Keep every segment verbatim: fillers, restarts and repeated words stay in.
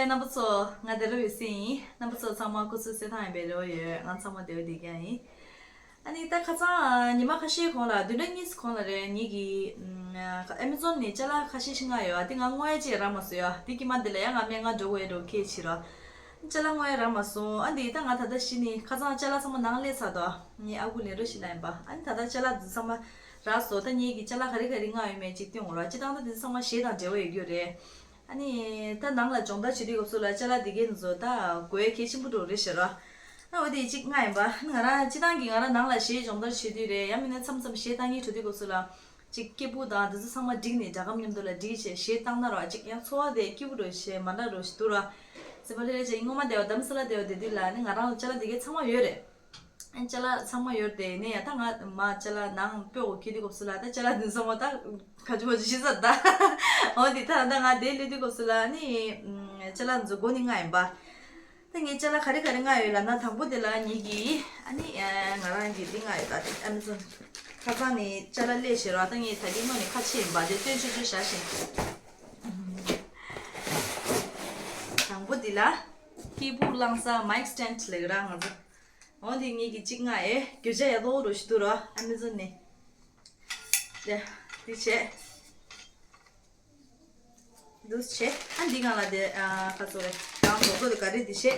རྣམ་པ་ཚོ། ང་བདེ་ལོ་ཡོད་སྲིད་ཡིན། རྣམ་པ་ཚོ་ཚང་མ་སྐུ་གཟུགས་གསལ་ཐང་ཡིན་པའི་རེ་བ་ཡོད། ང་ཚང་མ་བདེ་བོ་བསྡད་ཀྱང་ཡིན། ཨ་ནི་ད་ཁ་སང་ཉི་མ་ཁ་ཤས་གོང་ལ་བདུན་ཕྲག་གཉིས་གོང་ལ་རེད། ངེད་ཀྱིས་ཨེ་མེ་ཛོན་ནས་ཅ་ལག་ཁ་ཤས་ཤིག་མངགས་ཡོད། ཨ་དེ་ང་བསྔོ་ཡ་ཅིག་རག་མ་སོང་ཡ། དེ་གི་མ་འདི་ལ་ཡ་ང་སྨན་ཁང་འགྲོ་དགོས་ཡ་འགྲོ་ཁེལ་ཕྱིན་ར། ཅ་ལག་བསྔོ་ཡ་རག་མ་སོང་། ཨ་འདི་ད་ང་ད་ལྟ་གཞི་ནས་ཁ་སང་ཅ་ལག་ཚང་མ་ནང་སླེབས་ཚར་འདུག་ངའི་ཨ་ཁུ་ལས་རོགས་ཞིག་གནང་ཡིན་པ། ཨ་ནི་ད་ལྟ་ཅ་ལག་འདི་ཚང་མ་རག་སོང་། ད་ངེད་ཀྱིས་ཅ་ལག་ག་རེ་ག་རེ་མངགས་ཡོད་མེད་ཅིག་སྟོན་དགོས་ར། སྤྱིར་བཏང་ད་འདི་ཚང་མ་གཞས་དང་འབྲེལ་བ་ཡོད་རྒྱུ་རེད། ཨ་ནི་ད་ནང་ལ་སྦྱོང་བརྡར་བྱེད་དུས་སྐབས་སུ་ལ་ཅ་ལག་འདི་གའི་ཚོ་ད་དགོས་ཡ་གལ་ཆེན་པོ་འགྲོ་རེད་ཤག་ར། ཨ་འོ་དེ་གཅིག་མངགས་ཡིན་པ། ང་རང་སྤྱིར་བཏང་གི་ང་རང་ནང་ལ་གཞས་སྦྱོང་བརྡར་བྱེད་དུས་རེད། ཡང་མིན་ན་མཚམས་མཚམས་གཞས་བཏང་སྙིང་བྲོ་དུས་སྐབས་སུ་ལ་གཅིག་སྐྱིད་པོ་དང་དེ་ཚོ་ཚང་མ་བསྒྲིགས་ནས་སྒྲ་སྒམ་མཉམ་དུ་ལ་བསྒྲིགས་བྱས་གཞས་བཏང་ན་ར་གཅིག་ཡང་ཚོར་བ་དེ་སྐྱིད་པོ་འགྲོ་བྱས་མ་འདྲ་འགྲོ་ཞིག་འདུག་ར། སེམས་པ་ལྷོད་ལྷོད་བྱས། སྔོན་མ་དེ་བ་རྡ་རམ་ས་ལ་དེ་བ་དེ་དུས་ལ་ནི་ང་རང་ལ་ཅ་ལག་དེ་གའི་ཚང་མ་ཡོད་རེད། ཨ་ཅ་ལག་ཚང་མ་ཡོད་དེ་ནས་ཡ་ད་ང་མ་ཅ་ལག་ནང་སྤོས་འོ་ཁྱེར་དུས་སྐབས་སུ་ལ་ད་ཅ་ལག་འདི་ཚང་མ་ད་ག་ཅི་མ་ཅི་ཤི་ས་ད། འོ་དེ་ད་ད་ང་དེ་ལུས་དུས་སྐབས་སུ་ལ་ནི་ཨམ་ཅ་ལག་འདི་ཚོ་སྒོ་ནས་མངགས་ཡིན་པ། ད་ངས་ཅ་ལག་ག་རེ་ག་རེ་མངགས་ཡོད་ལབ་ན། དང་པོ་དེ་ལ་ངེད་ཀྱིས་ཨ་ནི་ཨ་ང་རང་གི་འདི་མངགས་ཡོད། ད་དེ་ཨེ་མེ་ཛོན་ཁ་སང་ནས་ཅ་ལག་སླེབས་བྱས་ར། ད་ངས་ད་གིན་སྔོན་ནས་ཁ་ཕྱེ་ཡིན་པ་དེ་སྟོན་ཆོག་ཆོག་བཞག་བཞིན། དང་པོ་འདི་ལ་སྐད་སྦུག་བླངས་ས་མའིག་སི་ཊེན་ཌི་ལབ་ཀྱི་ར་ང་ཚོ། འོ་འདི་ངེད་ཀྱིས་གཅིག་མངགས་ཡོད། རྒྱུ་ཆ་ཡག་པོ་འགྲོ་ཞིག་འདུག་ར་ཨེ་མེ་ཛོན་ནས། དེ་འདི་བྱས། འདུག་བྱས། ཨ་འདི་སྒང་ལ་དེ་ཨ་ཁ་ཚོ་རེད། རང་མདོག་མདོག་དེ་ག་རེ་འདི་བྱས།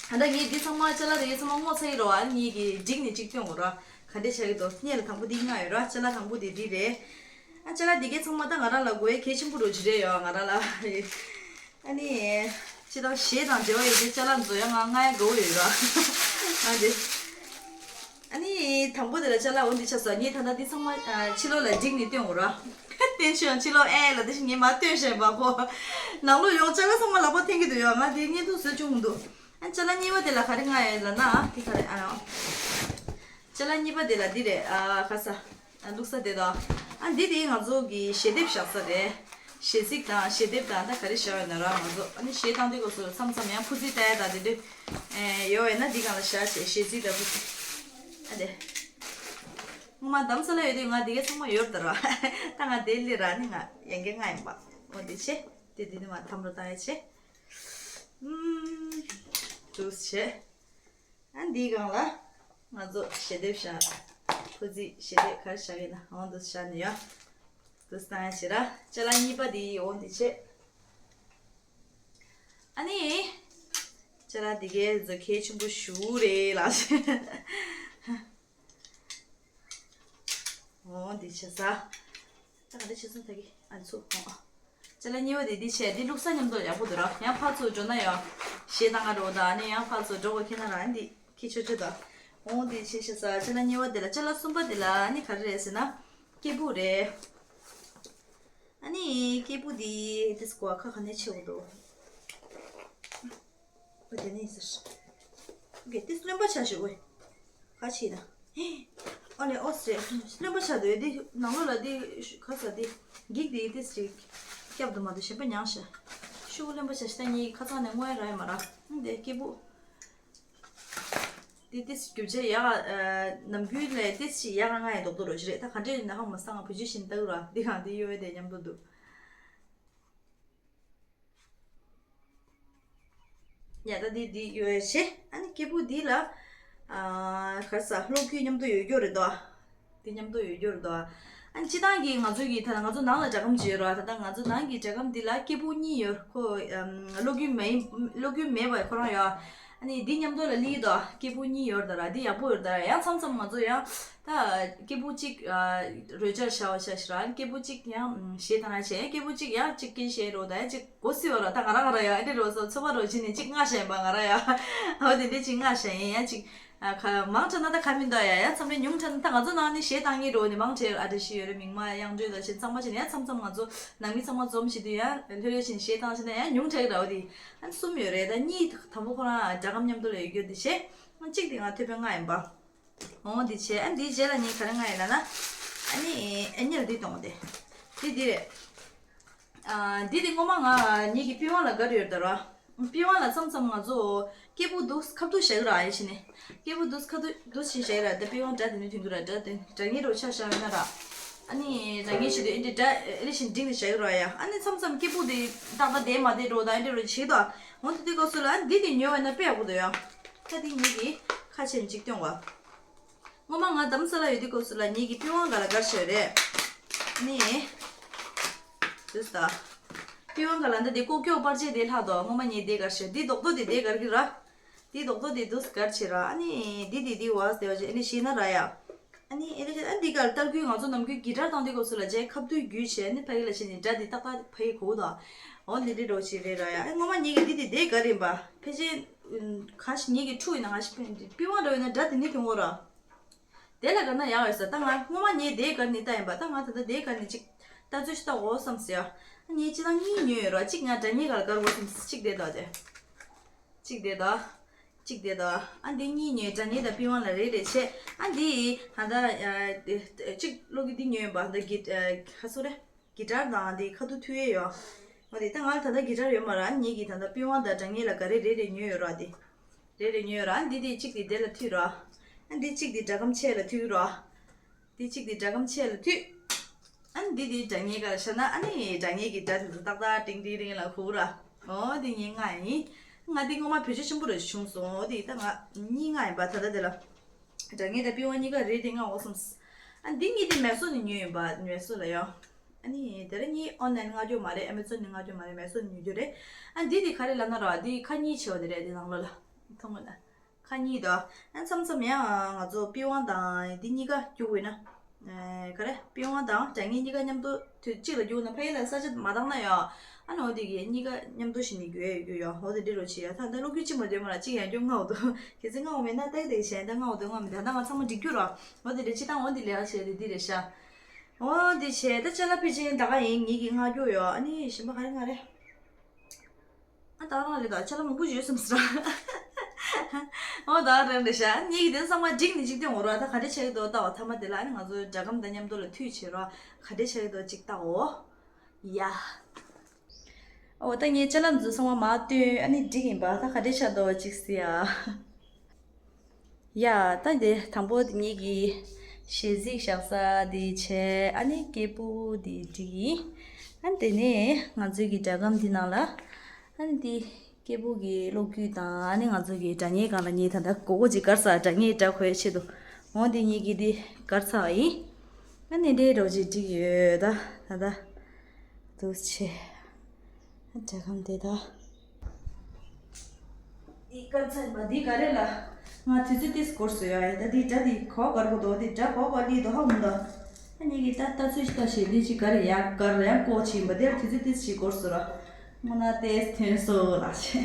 ཨ་ད་ངས་འདི་ཚང་མ་ཅ་ལག་དེ་ཚང་མ་སྔོ་ཚ་ཡི་རོ། ཨ་ངེད་ཀྱིས་བསྒྲིགས་ནས་གཅིག་སྟོན་དགོས་ར། ག་འདྲས་བྱ་གི་འདུག་སྔོན་ལ་དང་པོ་འདི་མངགས་ཡོད་ར། ཅ་ལག་དང་པོ་དེ་འདི་རེད། ཨ་ཅ་ལག་འདི་གའི་ཚང་མ་ད་ང་རང་ལ་དགོས་ཡ་གལ་ཆེན་པོ་རུ་ཅི་རེད་ཡོད་ང་རང་ལ། ཨ་ནི། ཅི་ལྟར་གཞས་དང་འབྲེལ་བ་ཡོད་དུས་ཅ་ལག་འཛོ་ཡ་ང་ང་ཡ་དགའ་བོ་ཡོད་ར། ང་འདི། ཨ་ནི་དང་པོ་དེ་ལ་ཅ་ལག་འོ་འདི་ཆགས་སོང་། ངས་ད་ལྟ་འདི་ཚང་མ་ཕྱི་ལོགས་ལ་བསྒྲིགས་ནས་སྟོན་དགོས་ར། བསྟན་ཆོས་ཕྱི་ལོགས་ཨེ་ལ་དེ་བཞིན་ངས་མར་སྟོན་བཞག་པ་ཁོ། ནང་ལོགས་ཡོང་ཅ་ལག་ཚང་མ་ལག་པ་འཐེན་གྱི་འདུག་ཡ། ང་འདི་བརྙན་ཐུང་བཟོ་བཅུག་མི་འདུག་ཨ་ཅ་ལག་གཉིས་པ་དེ་ལ་ག་རེ་མངགས་ཡོད་ལབ་ན། ཨ་འདི་ག་རེ་ཨ། ཅ་ལག་གཉིས་པ་དེ་ལ་འདི་རེད། ཨ་ཁ་ས། ཨ་བླུགས་ས་དེ་དང་། ཨ་འདི་དེ་ང་ཚོ་གི་ཞལ་འདེབས་བཞག་ས་རེད། ཞལ་གཟིགས་དང་ཞལ་འདེབས་དང་ད་ག་རེ་བཞག་ཡོད་ན་ར། ང་ཚོ་ཨ་ནི་གཞས་བཏང་དུས་སྐབས་སུ་མཚམས་མཚམས་ཡང་ཕུ་ཚི་ལྟ་ཡ་དང་དེ་འདྲ་ཡོད་པས་ན་འདི་སྒང་ལ་བཞག་བྱས་ཞལ་གཟིགས་དང་ཕུ་ཚི། ཨ་དེ། སྔོན་མ་རྡ་རམ་ས་ལ་ཡོད་དུས་ང་འདི་གའི་ཚང་མ་ཡོད་རེད་ད་ར། ད་ང་དེ་ལས་ར་ནི་ང་ཡན་གའི་ང་ཡིན་པ། འོ་དེ་བྱས། དེ་དེ་ནི་མ་ཐམ་རོ་བཏང་ཡ་བྱས། ཨུམ། འདུག་བྱས། ཨ་འདིའི་སྒང་ལ་ང་ཚོ་ཞལ་འདེབས་བཞག་ཁོ་ཚིག་ཞལ་འདེབས་ག་རེ་བཞག་གི་ན་འོང་དུ་བཞག་ནས་ཡོད། དུ་སྟངས་ཡ་བྱེད་ར། ཅ་ལག་གཉིས་པ་དེ་འོང་དེ་བྱེད། ཨ་ནི། ཅ་ལག་དེ་གའི་བཟོ་གལ་ཆེན་པོ་ཞུ་རེད་ལགས། འོ་འདི་བྱས་ས། ད་ག་འདི་བྱས་སོང་ད་གི་ཨ་ཚུ་འོ། ཅ་ལག་གཉིས་པ་དེ་འདི་བྱས་འདི་བླུགས་ས་མཉམ་དུ་ཡག་པོ་འདུག་ར། ཡང་ཕར་ཚུར་འགྲོ་ན་ཡང་གཞས་བཏང་ག་འགྲོ་ད་ཨ་ནི་ཡང་ཕར་ཚུར་འགྲོ་དགོས་ཁྱེད་ན་ར་ཨ་འདི་ཁྱི་ཆོ་ཆོ་ད། འོ་འདི་བྱས་བྱས་ས་ཅ་ལག་གཉིས་པ་དེ་ལ་ཅ་ལག་གསུམ་པ་དེ་ལ་ཨ་ནི་ག་རེ་རེད་ཟེར་ན། སྐྱིད་པོ་རེད། ཨ་ནི་སྐྱིད་པོ་འདི་དེ་སྐོར་ཁ་ག་ནས་ཆེ་བོ་འདུག་ཨོ་དེ་ནས་ཟེར། ཨོ་དེ་རློན་པ་ཆགས་ཤིག་ཨོ། ག་ཆེ་ན། ཨོ་ལེ་ཨོ་སེ། རློན་པ་ཆགས་འདུག་འདི་ནང་ལོགས་ལ་འདི་ག་ས་འདི། འགྱིག་འདི་ཏིས་ཅིག་སྐྱབས་འདུག་མ་འདུག་གཞན་པ་མྱངས་ཤག་ཤུ་གུ་རློན་པ་ཆགས་ཤག་ད་ངའི་ཁ་ཚང་ནས་རྔོ་ཡ་རག་ཡ་མ་རག་ཨང་དེ་སྐྱིད་པོ། འདི་ཏིས་རྒྱུ་ཆ་ཡག་ཨ། ནམ་རྒྱུན་ལས་ཏིས་ཅིག་ཡག་ང་ཡ་རྡོག་རྡོག་རོ་ཞིག་རེད། ད་ག་འདྲས་ཡིན་ན་ཧང་མ་སང་ང་བུ་ཆུ་བཞིན་ལྟ་གི་ར། འདི་གང་འདི་གཡོ་བའི་དེ་མཉམ་དུ་འདུག་ཡ་ད་འདི་འདི་ཡོད་ཤེ། ཨ་ནི་སྐྱིད་པོ་འདི་ལ་ཨ་ག་རེ་ཟ་གློག་སྐུད་མཉམ་དུ་ཡོད་རྒྱུ་རེད་དོ། འདི་མཉམ་དུ་ཡོད་རྒྱུ་རེད་དོ། ཨ་ནི་སྤྱི་བཏང་གི་ང་ཚོ་གི་ད་ང་ཚོ་ནང་ལ་སྒྲ་སྒམ་ཅིག་ཡོད་རེད་བ། ད་ལྟ་ང་ཚོ་ནང་གི་སྒྲ་སྒམ་འདི་ལ་སྐྱིད་པོ་གཉིས་ཡོད་ཁོ། ཨམ་གློག་སྐུད་མེད་གློག་སྐུད་མེད་པ་ཁོ་རང་ཡོད། ཨ་ནི་འདི་མཉམ་དུ་ལ་ལི་དོ་སྐྱིད་པོ་གཉིས་ཡོད་རེད་ད་ར། འདི་ཡག་པོ་ཡོད་རེད་ད་ར། ཡང་མཚམས་མཚམས་ང་ཚོ་ཡང་། ད་སྐྱིད་པོ་གཅིག་ཨ་རོལ་ཆ་བཞག་པ་བཞག་ཤི་ར། སྐྱིད་པོ་གཅིག་ཡང་ཨམ་གཞས་བཏང་ཡ་བྱས། སྐྱིད་པོ་གཅིག་ཡང་གཅིག་སྐད་བཤད་རོགས་ད་ཡ་གཅིག་གོ་སྲིད་བ་ར། ད་ང་ར་ང་ར་ཡ་ཨེ་འདྲ་རོགས་སོ་ཚོད་པ་རོགས་བྱས་ནས་གཅིག་མངགས་བཞག་ཡིན་པ་ང་ར་ཡ། འོ་དེ་འདྲ་གཅིག་མངགས་བཞག་ཡིན་ཡ་གཅིག་ཨ་ཁ་མང་དྲགས་ན་ད་ཁ་མི་འདུག་ཡ། ཡ་མཚམས་རེ་ཉུང་དྲགས་ན་ད་ང་ཚོ་ནང་ནས་གཞས་བཏང་གི་རོགས་ནས་མང་དྲགས་ཨ་འདྲ་ཞིག་ཡོད་རེད། མིག་དམར་དབྱངས་སྒྲོལ་དང་བྱས་ཚང་མ་བྱས་ནས་ཡ་མཚམས་མཚམས་ང་ཚོ་ནང་མི་ཚང་མ་འཛོམས་བྱེད་དུས་ཡ་ལྷོད་ལྷོད་བྱས་ནས་གཞས་བཏང་བྱས་ན་ཡ་ཉུང་དྲགས་ར། འོ་དེ་ཨ་གསུམ་ཡོད་རེད། ད་གཉིས་དང་པོ་ཁོ་རང་སྒྲ་སྒམ་མཉམ་དུ་ལ་ཡོད་རྒྱུ་དེ་བྱས། གཅིག་དེ་ང་ཐོད་པའི་ལྔ་ཡིན་པ། འོ་འདི་བྱས། ཨ་འདིའི་རྗེས་ལ་ངས་ག་རེ་མངགས་ཡིན་ལབ་ན། ཨ་ནི་ཨེ་ཉལ་འདི་གཏོང་དེ། འདི་འདི་རེད། ཨ་འདི་དེ་སྔོན་མ་ང་ངེད་ཀྱི་པི་ཝང་ལ་དགའ་རུ་ཡོད་ད་ར། པི་ཝང་ལ་མཚམས་མཚམས་ང་ཚོ་སྐྱིད་པོ་འདུག་ཁ་ཐུག་བཞག་གི་ར། ཨེ་ཕྱིན་ནས་སྐྱིད་པོ་འདུག་ཁ་ཐུག་འདུག་ཕྱིན་བཞག་གི་ར། ད་པི་ཝང་སྒྲ་དེ་ནས་ཐོན་གི་ར། སྒྲ་དེ་སྒྲ་སྙན་རོ་ཆ་བཞག་ཡོད་ན་ར། ཨ་ནི་རང་ངེས་བྱེད་དུས་ཨེ་འདྲི་འདྲ་ཨེ་རེ་བཞིན་འགྲིག་ནས་བྱ་གི་རོགས་ཡ། ཨ་ནི་མཚམས་མཚམས་སྐྱིད་པོ་དེ་ཏག་ཏག་བསྡད་མ་བསྡད་འགྲོ་དང་ཨེ་འདྲི་རོ་བྱེད་དོ། འོ་དེ་དུས་སྐབས་སུ་ལ་ཨ་ནི་འདི་དེ་ཉོས་བ་ན་དཔེ་ཡག་པོ་འདུག་ཡ། ད་དེ་ངེད་ཀྱིས་ཁ་ཕྱེ་ནས་ཅིག་སྟོན་གོ། སྔོན་མ་ང་རྡ་རམ་ས་ལ་ཡོད་དུས་སྐབས་སུ་ལ་ངེད་ཀྱིས་པི་ཝང་ག་ལ་གར་བྱས་རེད། ཨ་ནི། དུས་ད། པི་ཝང་ག་ལ་འདི་དེ་ཀོ་ཀྱོ་པར་ཆས་དེ་ལྷག་དོ། སྔོན་མ་ངེད་དེ་གར་བྱས། འདི་རྡོག་རྡོག་དེ་དེ་གར་གི་ར། འདི་རྡོག་རྡོག་དེ་དུས་གར་བྱེད་ར། ཨ་ནི་འདི་དེ་དེ་བ་སྟེ་བ་ཅེ་ཨ་ནི་ཤེས་ན་ར་ཡ། ཨ་ནི་ཨེ་རེ་ཨ་འདི་གར་ལྟར་གུས་ང་ཚོ་ནམ་རྒྱུན་གི་ཊར་བཏང་དུས་སྐབས་སུ་ལ་ཇའི་ཁ་བསྡུ་བརྒྱུད་བྱས་ནི་ཕ་གི་ལ་བྱས་ནི་སྒྲ་འདི་ཏག་ཏག་ཕ་གི་གོ་དོ། འོ་འདི་འདྲི་འགྲོ་ཆེ་རེད་ར་ཡ། ཨེ་སྔོན་མ་ངེད་ཀྱི་འདི་དེ་དེ་གར་ཡིན་པ་ཕལ་ཆེར་ག་ཞིག་ངེད་ཀྱི་ཕྲུ་ཡིན་ན་ང་ཞིག་པི་ཝང་འདྲ་ཡོད་ན་སྒྲ་དེ་ནི་དེ་ངོ་ར། དེ་ལ་གར་ན་ཡག་ཡོད་ས། ད་ང་སྔོན་མ་ངེད་དེ་གར་ནི་ལྟ་ཡིན་པ། ད་ང་ད་ལྟ་དེ་གར་ནི་ཅིག་ལྟ་ཚོད་ཞིག་ལྟ་འོ་བསམ་ཟེར་ཡ། ངེད་སྤྱི་བཏང་གཉིས་ཉོས་ཡོད་ར། གཅིག་ང་སྒྲ་སྙན་གར་གར་འོ་བསམ། གཅིག་དེ་དོ་དེ། གཅིག་དེ་དོ། གཅིག་དེ་དོ། ཨ་འདི་གཉིས་ཉོས། སྒྲ་སྙན་དང་པི་ཝང་ལ་རེ་རེ་བྱས། ཨ་འདི་ད་ལྟ་ཨ་གཅིག་ཀློག་གི་འདི་ཉོས་ཡིན་པ། ད་གི་ཨ་ཁ་སོ་རེ། གི་ཊར་དང་འདི་ཁ་ཐུག་མཐུད་ཡས་ཡོད། འོ་དེ་ད་ང་ད་ལྟ་གི་ཊར་ཡོད་མ་ར། ཨ་ངེད་ཀྱིས་ད་ལྟ་པི་ཝང་དང་སྒྲ་སྙན་ལ་ག་རེ་རེ་རེ་ཉོས་ཡོད་ར། དེ་རེ་རེ་ཉོས་ཡོད་ར། ཨ་འདི་དེ་གཅིག་དེ་དེ་ལ་མཐུད་ར། ཨ་འདི་གཅིག་དེ་སྒྲ་སྒམ་ཆས་ལ་མཐུད་ར། འདི་གཅིག་དེ་སྒྲ་སྒམ་ཆས་ལ་མཐུད། ཨ་འདི་དེ་སྒྲ་སྙན་ག་ལ་བཞག་ན་ཨ་ནི་སྒྲ་སྙན་གྱི་སྒྲ་དེ་ཏག་ཏག་ཏིང་ཏིང་རིང་ལ་གོ་ར། འོ་དེ་ངས་མངགས་ཡིན། ང་འདི་སྔོན་མ་བེད་སྤྱོད་ཆེན་པོ་རེ་བྱུང་སོང་། འོ་དེ་ད་ང་གཉིས་མངགས་ཡིན་པ། ད་ལྟ་དེ་ལ། སྒྲ་སྙན་དང་པི་ཝང་གཉིས་ཀ་རེ་རེ་མངགས་འོ་བསམ། ཨ་འདི་གཉིས་དེ་མེ་སོ་ནས་ཉོས་ཡིན་པ། མེ་སོ་ལ་ཡོད། ཨ་ནི་དེ་རིང་ངས་ཨོན་ལན་མངགས་རྒྱུ་མ་རེད། ཨ་མེ་ཛོན་ནས་མངགས་རྒྱུ་མ་རེད། མེ་སོ་ནས་ཉོ་རྒྱུ་རེད། ཨ་འདི་དེ་ག་རེ་ལབ་ན་ར། འདི་ཁ་གཉིས་བྱས་པ་དེ་རེད། དེ་ནང་ལོགས་ལ་མཐོང་གི་ན། ཁ་གཉིས་དོ། ཨ་མཚམས་མཚམས་ཡང་ང་ཚོ་པི་ཝང་དང་འདི་གཉིས་ཀ་རྒྱུག་དགོས་ན། ཨེ་ག་རེ། པི་ཝང་དང་སྒྲ་སྙན་གཉིས་ཀ་མཉམ་དུ་དུས་གཅིག་ལ་རྒྱུག་ན་ཕ་གི་ལ་ས་ཆ་མ་འདང་ན་ཡང་། ཨ་ནི་འོ་དེ་གི་གཉིས་ཀ་མཉམ་དུ་བྱས་ནས་རྒྱུག་ཡས་རྒྱུག་ཡོད། འོ་དེ་འདྲ་རོ་བྱེད་ཡ། ད་ལྟ་ཀློག་རྒྱུ་ཅི་མ་འདོད་མ་ར། གཅིག་ཡང་རྒྱུག་ངའོ་འདུག་གལ་སྲིད་ངའོ་མེད་ན་ད་གི་དེ་གཞན་ད་ངའོ་འདུག་ངའོ་མེད་ད། ད་ང་ཚང་མ་འགྲིག་རྒྱུ་ར། འོ་དེ་འདྲ་ཅི་ད་འོ་འདི་ལས་ཀ་བྱས་དེ་འདི་རེད་ཤག་འོ་འདི་བྱས་ད་ཅ་ལག་ཕལ་ཆེར་ད་ག་ཡིན། ངེད་ཀྱི་མངགས་རྒྱུ་ཡོད། ཨ་ནི་གཞན་པ་ག་རེ་མངགས་རེད། ཨ་ད་རང་རེད་ད། ཅ་ལག་མང་པོ་ཡོད་བསམ་སོང་། འོ་ད་རང་རེད་ཤག་ངེད་ཀྱི་དེ་ཚང་མ་འགྲིག་ནི་འཇིག་རྟེན་འོ་ར། ད་ག་འདྲས་ཆགས་ཀྱི་འདུག་ལྟ་བ་ཐ་མ་དེ་ལ། ཨ་ནི་ང་ཚོའི་སྒྲ་སྒམ་དང་མཉམ་དུ་ལ་མཐུད་བྱེད་རོགས། ག་འདྲས་ཆགས་ཀྱི་འདུག་ཅིག་ལྟའོ། ཡ། འོ་ད་ངས་ཅ་ལག་འཛུལ་ཚང་མ་མར་བཏོན། ཨ་ནི་འགྲིག་ཡིན་པ། ད་ག་འདྲས་ཆགས་འདུག་ཅིག་གཟིགས་ཡ། ཡ། ད་འདི་དང་པོ་ངེད་ཀྱི་གཞས་གཟིགས་བཞག་ས་འདི་བྱས། ཨ་ནི་སྐད་འབོར་འདི་འགྲིག་ཡིན། ཨ་ནི་དེ་ནས་ང་ཚོའི་གི་སྒྲ་སྒམ་འདི་ནང་ལ། ཨ་ནི་འདི་སྐད་འབོར་གི་ཀློག་རྒྱུ་དང་། ཨ་ནི་ང་ཚོའི་གི་སྒྲ་སྙན་སྒང་ལ་ངས་ད་ལྟ་གོ་གོ་ཅིག་གར་ས། སྒྲ་སྙན་སྒྲ་གོའི་ཆེད་དུ། འོ་འདི་ངེད་ཀྱི་འདི་གར་ཚར་བ་ཡིན། ཨ་ནི་འདྲེ་རོགས་ཅིག་འགྲིག་ཡོད་ད། ད་ལྟ་འདུག་བྱས། ཨ་སྒྲ་སྒམ་འདི་ད། འདི་སྐར་ཚ་ཡིན་པ་འདི་ག་རེ་ལ། ང་དུས་ཚོད་ཏིས་འགོར་སོང་ཡ། ད་འདི་སྒྲ་འདི་གོ་གར་གོ་དོ། འདི་སྒྲ་གོ་གོ་ལི་དོ་ཧ་མོ་དོ། ཨ་ནི་གི་ད་ལྟ་ཚོད་ཅིག་ལྟ་ཞེས་འདི་ཅིག་ག་རེ་ཡ་གར་ཡ་ཀོ་ཆི་ཡིན་པ། དེར་དུས་ཚོད་ཏིས་ཞིག་འགོར་སོང་ར། སྔོན་ན་ཏེས་ཐོན་སོང་ལ་ཆེ།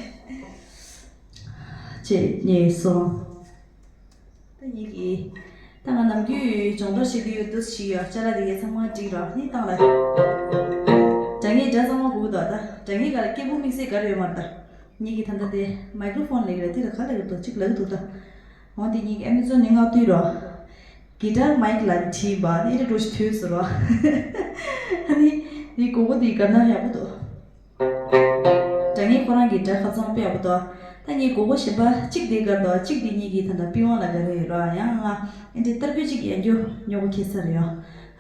ཅེས་ཉེས་སོང་། ད་ངེད་ཀྱིས་ད་ང་ནམ་རྒྱུན་སྦྱོང་བརྡར་བྱེད་ཀྱི་ཡོད་འདུག་ཞིག་ཡོད། ཅ་ལག་དེ་གའི་ཚང་མ་འགྲིག་རོགས། ནི་བཏང་ལ། སྒྲ་སྙན་སྒྲ་ཚང་མ་གུག་དོ། ད་སྒྲ་སྙན་ག་ལ་སྐད་འབོར་དམིགས་བསལ་ག་རེ་ཡོད་མ་རེད་ད། ངེད་ཀྱིས་ད་ལྟ་དེ་མའི་ཀྲོ་ཕོན་ལབ་ཀྱི་རེད། དེ་ལ་ག་ལབ་ཀྱི་འདུག་ཅིག་ལབ་ཀྱི་འདུག་ད། འོ་དེ་ངེད་ཀྱི་ཨ་མི་ཚོ་ནི་ང་ལྟོས་རོགས། གི་ཊར་མའིག་ལ་བྲིས་པ་ནི་ཨེ་འདྲ་འགྲོ་ཞིག་ཐོས་སོ་རོགས། ཨ་ནི་དེ་གོ་གོ་དེ་ག་ན་ཡག་པོ་འདུག་སྒྲ་སྙན་ཁོ་རང་གི་སྒྲ་ཁ་ཚང་དཔེ་ཡག་པོ་འདུག་ད་ངས་མགོ་སྐོར་གཞན་པ་གཅིག་དེ་སྒར་འདུག་གཅིག་དེ་ངེད་ཀྱིས་ད་ལྟ་པི་ཝང་ལ་སྒར་གི་ཡོད་ར། ཡང་ང་ཨེ་འདྲའི་ཏར་སྐུད་གཅིག་ཡང་རྒྱུ་ཉོ་གོ་ཁེལ་ས་རེད་ཡོ།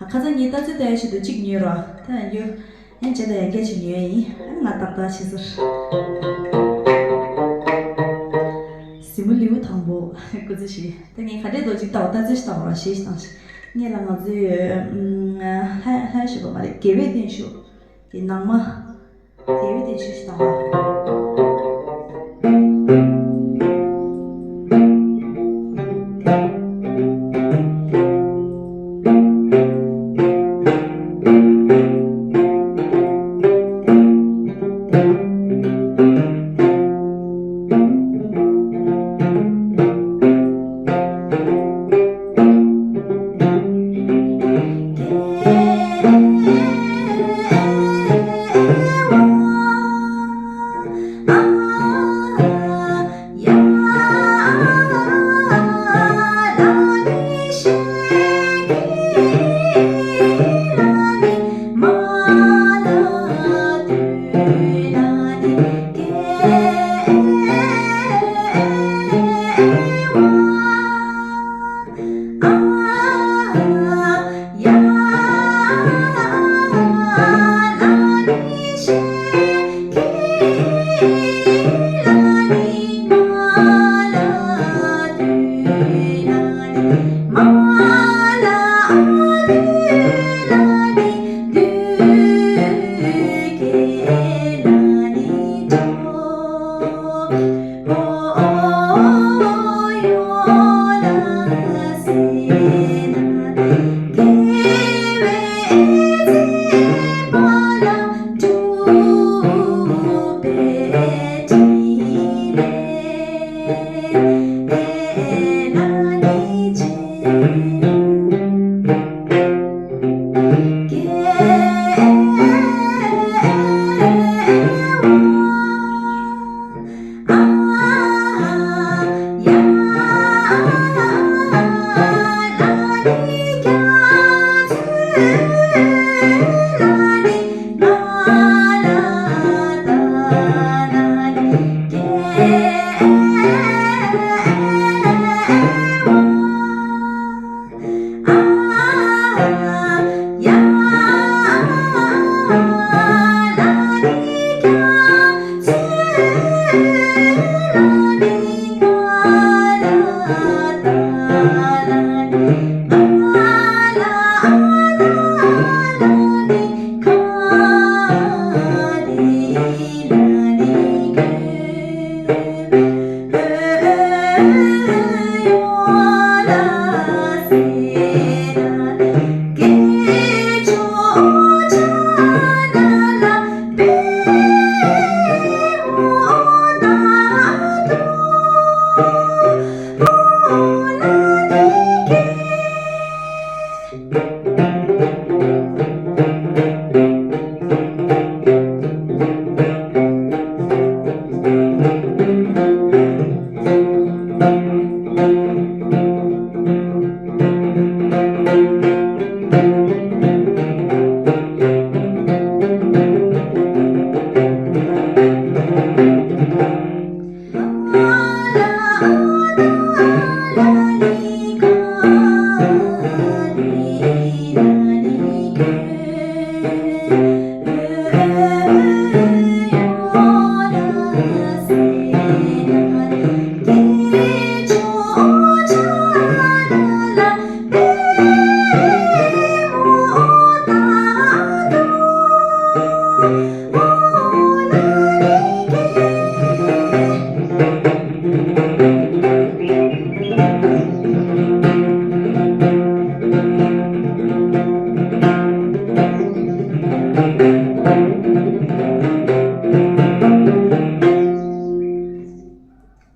ཨ་ཁ་སང་ངས་ལྟ་ཚོད་ལྟ་ཡ་ཆེད་དུ་གཅིག་ཉོས་ར། ད་ཡང་རྒྱུ་ཡང་བྱས་ད་ཡང་བསྐྱར་ཅིག་ཉོ་ཡ་ཡིན། ཨ་ནི་ང་ཏག་ཏག་བྱེད་ཟེར། གཟིགས་མོ་ལེའུ་དང་པོ་སྐུ་ཚེ་ཞིག་ད་ངས་ག་འདྲའི་རྡོ་གཅིག་ལྟ་བ་ལྟ་ཚོད་ཞིག་ལྟ་བ་ར་ཞེས་ཞིག་བཏང་ཞིག་ངས་ལ་ང་ཚོའི་ལྷ་ལྷ་ཞུ་བ་མ་རེད། དགེ་བའི་བསྟན་བཞུགས་ཀྱི་ནང་མ། དེ་བས་དེ་ཤུལ་ཞིག་དང་བ།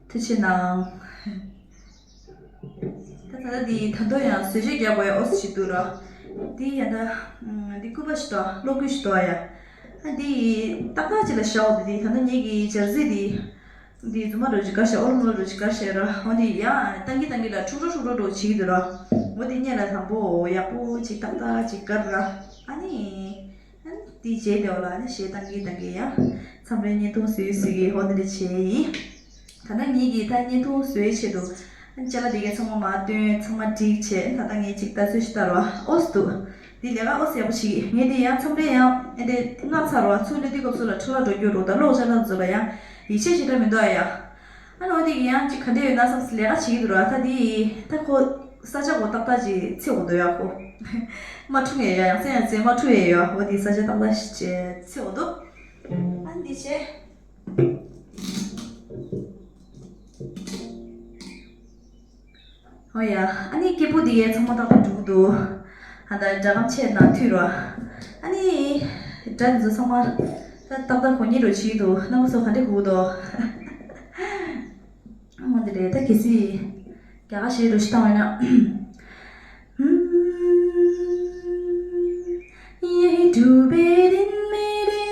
ཐུགས་རྗེ་གནང་། ད་ད་ལྟ་འདི་ད་དུང་ཡང་བཟོ་བཅོས་རྒྱག་དགོས་ཡ་ཨོ་ཙི་ཞིག་འདུག་ར། འདི་ཡང་ད་ཨམ་འདི་སྐུད་པ་ཞིག་འདུག་གློག་སྐུད་ཞིག་འདུག་ཡ། ཨ་འདི་ཏག་ཏག་ཅིག་ལ་བཞག་འོ་འདི་ད་ལྟ་ངེད་ཀྱི་འཇར་སི་འདི་འདི་རྫུན་མ་རོ་ཅིག་ག་བཤད་ཨོ་ལོ་མོ་རོ་ཅིག་ག་བཤད་ར། འོ་འདི་ཡང་བཏང་གི་བཏང་གི་ལ་འཁྲུག་འཁྲུག་འཁྲུག་འཁྲུག་བྱེད་ཀྱི་འདུག་ར། འོ་འདི་སྔོན་ལ་དང་པོ་ཡག་པོ་ཅིག་ཏག་ཏག་ཅིག་བཀར་ར། ཨ་ནི། ཨ་ནི་དེའི་རྗེས་དེ་བ་ལ་ཨ་ནི་གཞས་བཏང་གི་བཏང་གི་ཡ། མཚམས་རེ་བརྙན་ཐུང་བཟོས་བཟོས་ཀྱི་ཧོ་འདི་འདྲ་བྱས་ཡིན། ད་ལྟ་ངེད་ཀྱིས་ད་བརྙན་ཐུང་བཟོའི་ཆེད་དུ་ཨ་ནི་ཅ་ལག་དེ་གའི་ཚང་མ་མར་བཏོན་ཚང་མ་བསྒྲིགས་བྱས་ད་ལྟ་ངས་ཅིག་ལྟ་ཚོད་ཞིག་བལྟ་རོགས་ཨོ་སི་འདུག་འདི་ལས་ཀ་ཨོ་སི་ཡག་པོ་བྱེད་ཀྱི་ངས་འདི་ཡང་མཚམས་རེ་ཡང་ཨེ་འདྲ་མངགས་ཚར་རོགས་ཚུར་སླེབས་དུས་སྐབས་སུ་ལ་འཕྲོ་བརླག་འགྲོ་རྒྱུ་རོགས་ད་ལོག་ཅ་ལག་བཟོ་ལ་ཡང་ཡིད་ཆེས་ཞེ་དྲག་མི་འདུག་ཨ་ཡ། ཨ་ནི་འོ་དེ་གི་ཡང་ཅིག་ག་འདྲ་ཡོད་ན་བསམ་སི་ལས་ཀ་བྱེད་ཀྱི་འདུག་ར། ད་དེ་ད་ཁོ་ས་ཆ་གོ་ཏག་ཏག་ཅིག་ཚེ་འོ་དོ་ཡ་ཁོ་མ་འཁྲུ་ངེས་ཡ་ཡང་སེ་ཡང་སེ་མ་འཁྲུ་ཡ་ཡ་འོ་དེ་ས་ཆ་ཏག་ཏག་ཅིག་ཚེ་འོ་དོ། ཨ་འདི་བྱས། ཨོ་ཡ། ཨ་ནི་སྐྱེས་བུ་འདི་གའི་ཚང་མ་ཏག་ཏག་འགྲོ་གི་འདུག་ཨ་ད་སྒྲ་གམ་ཆས་ནང་མཐུད་རོགས། ཨ་ནི་སྒྲ་འདི་ཚོ་ཚང་མ་ད་ཏག་ཏག་གོ་ཉེ་རོ་བྱེད་ཀྱི་འདུག་རྣམ་པ་ཚོ་ག་འདྲ་གོ་གི་འདུག་ཨ་འདི་རེད་ད་གལ་སྲིད་རྒྱ་གར་གཞས་རོ་ཞིག་བཏང་བས་ན། यही डूबे दिन मेरे,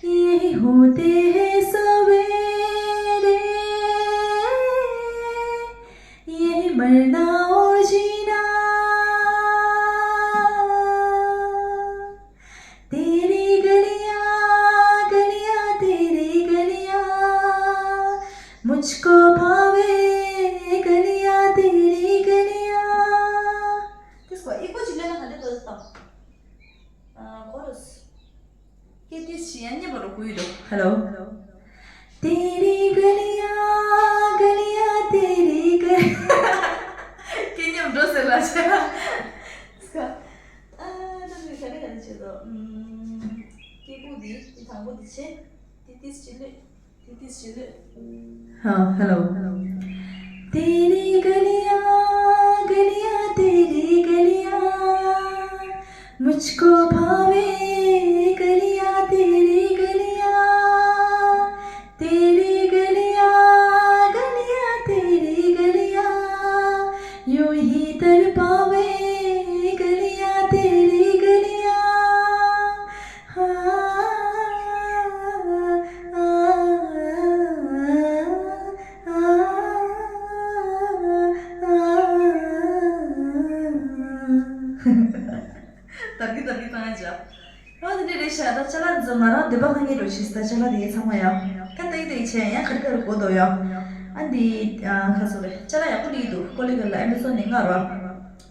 यही होते हैं सवेरे, यही मरना और जीना। तेरी गलियां, गलियां, तेरी गलियां, मुझको भावे गलियां, तेरी गलियां। त्यसको इको जिल्लामा खाली दोस्त। कोरस। के त्यस छिया ने बरो कुइरो। Hello. तेरी गलियां, गलियां, तेरी गलियां। के न्यम दोस्त ला छ। त्यसको। आ, त खाली खाली छ त। के कुदी, के थांगो दिछे। के त्यस छिले। हाँ, hello. तेरी गलियां, गलियां, तेरी गलियां, मुझको भावे गलियां, तेरी गलियां, तेरी गलियां, गलियां, तेरी गलियां, यूं ही तड़पावे गलियां, तेरी गलियां। དར་གི་དར་གི་བཏང་ཡ་ཅག་ཨོ་དེ་འདྲ་རེད་ཤག་ད་ཅ་ལག་འཛོམས་ང་རང་འདོད་པ་ཁ་ངེས་འགྲོ་ཤི་ད་ཅ་ལག་དེ་ཚང་མ་ཡ། ད་ལྟ་ཡི་ད་ཡི་ཆེ་ཡང་ག་རེ་ག་རེ་གོ་དོ་ཡ། ཨ་འདི་ཁ་སོ་རེད་ཅ་ལག་ཡག་པོ་ལི་འདུག་ཀོ་ལི་ག་ལ་ཨེ་མེ་ཟོན་ནས་ང་ར།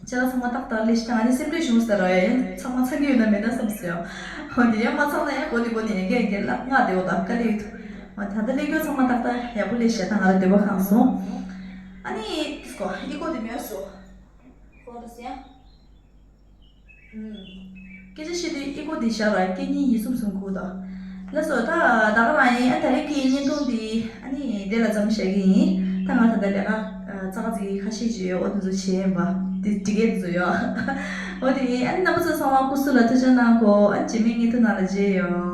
ཅ་ལག་ཚང་མ་ཏག་ཏག་ལས་ཤི་ད་ང་ནི་སེམས་ཁྲལ་བྱུང་ས་ར་ཡ་ཡང་ཚང་མ་ཚང་གི་ཡོད་ན་མེད་ན་བསམ་སོ་ཡ། ཧོ་འདི་ཡང་མ་ཚང་ན་ཡང་གོ་ནི་གོ་ནི་ཡང་ག་ཡང་ག་ལ་ང་དེ་འོ་ད་དཀའ་ལས་ཡོད་དུ། ད་ལྟ་སླེབས་རྒྱུ་ཚང་མ་ཏག་ཏག་ཡག་པོ་སླེབས་ཤག་ད་ང་རང་སྡོད་པ་ཁང་སོང་། ཨ་ནི་ཏིས་ཀོ་ཨི་ཀོ་དེ་མེད་སོ། ཁོ་ར་སེ་ཡ། སྐད་ཆ་བཤད་དུས་ཨི་ཀོ་འདི་བཞག་ར་སྐད་གཉིས་ཉིས་གསུམ་གསུམ་ཁུག་དོ། ལགས་སོ། ད་ད་ག་རང་ཡིན། ཨ་ད་རེས་ཀྱི་བརྙན་ཐུང་འདི་ཨ་ནི་དེ་ལ་མཚམས་བཞག་གི་ཡིན། ད་ང་ད་ལྟ་ལས་ཀ་ཙག་ཙིག་ཁ་ཤས་ཤིག་ཡོད། འོ་དེ་ཚོ་བྱས་ཡིན་པ། དེ་འགྲིག་གི་དེ་ཚོ་ཡོད། འོ་དེ་ཡིན། ཨ་ནི་རྣམ་པ་ཚོ་ཚང་མ་སྐུ་གཟུགས་ལ་ཐུགས་ཅག་གནང་གོ། ཨ་ནི་རྗེས་མའི་བརྙན་ཐུང་ནང་ལ་མཇལ་ཡོང་།